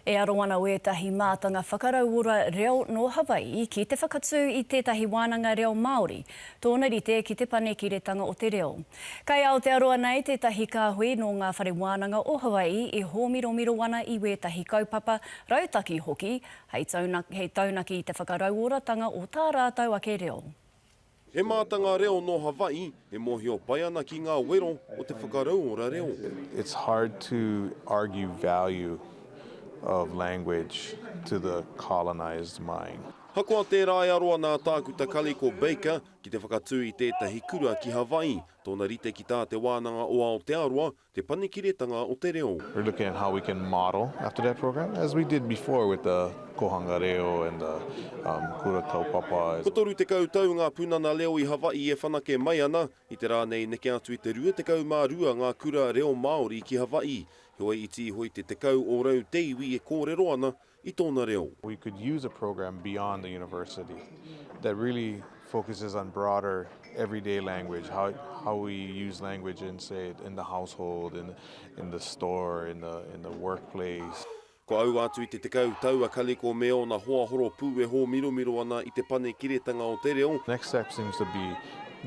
E aro ana wētahi mātanga whakarauora reo nō Hawai'i ki te whakatū i tētahi wānanga reo Māori, tōna rite ki te Panekiretanga o te Reo. Kei Aotearoa nei tētahi kāhui nō ngā whare wānanga o Hawai'i e hōmiromiro ana i wētahi kaupapa, rautaki hoki, hei taunaki i te whakarauoratanga o tā rātou ake reo. He mātanga reo nō Hawaii e mōhio pai ana ki ngā wero o te whakarauora reo. It's hard to argue value of language to the colonized mind. Hakoa tērā e aro ana a Tākuta Kaliko Baker ki te whakatū i tētahi kura ki Hawaii, tōna rite ki tā Te Wānanga o Aotearoa, Te Panekiretanga o te Reo. We're looking at how we can model after that program, as we did before with the Kohanga Reo and the Kura Kaupapa. Kua 30 tau ngā punana reo i Hawaii e whanake mai ana, i te rā nei neke atu i te 22 ngā kura reo Māori ki Hawaii. Heoi iti iho i te 10 ōrau te iwi e kōrero ana i tōna reo. We could use a program beyond the university that really focuses on broader everyday language, how, how we use language in, say, in the household, in, in the store, in the, in the workplace. Kua aua atu i te 10 tau a Kaliko me ōna hoa horopū e hōmiromiro ana i te panekiretanga o te reo. Next step seems to be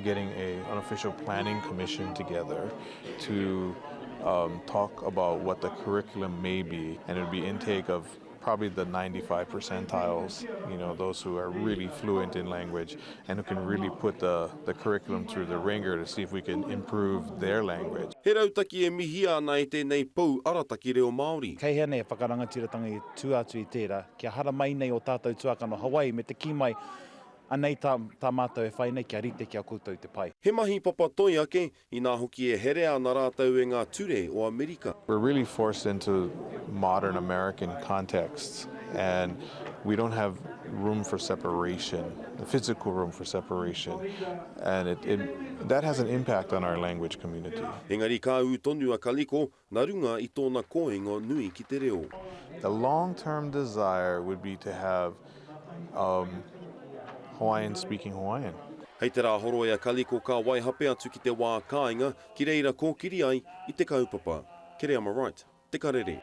getting a unofficial planning commission together to um, talk about what the curriculum may be, and it would be intake of probably the 95 percentiles, you know, those who are really fluent in language and who can really put the, the curriculum through the ringer to see if we can improve their language. He rautaki e mihia ana e tēnei pou arataki reo Māori. Kei hea nei a whakarangatiratanga i tua atu i tērā, kia haramai nei ō tātou tuakana o Hawaii me te kī mai, Anei tā, tā mātou e whai nei kia rite ki a koutou te pai. He mahi papatoi ake, inā hoki e herea ana rātou e ngā ture o Amerika. We're really forced into modern American contexts and we don't have room for separation, the physical room for separation, and it, it, that has an impact on our language community. Engari ka ū tonu a Kaliko, nā runga i tōna koingo nui ki te reo. The long term desire would be to have um, Hawaiians speaking Hawaiian. Hei te Rāhoroi a Kaliko ka waihape atu ki te wā kāinga, ki reira kōkiri ai i te kaupapa. Kereama Wright, Te Karere.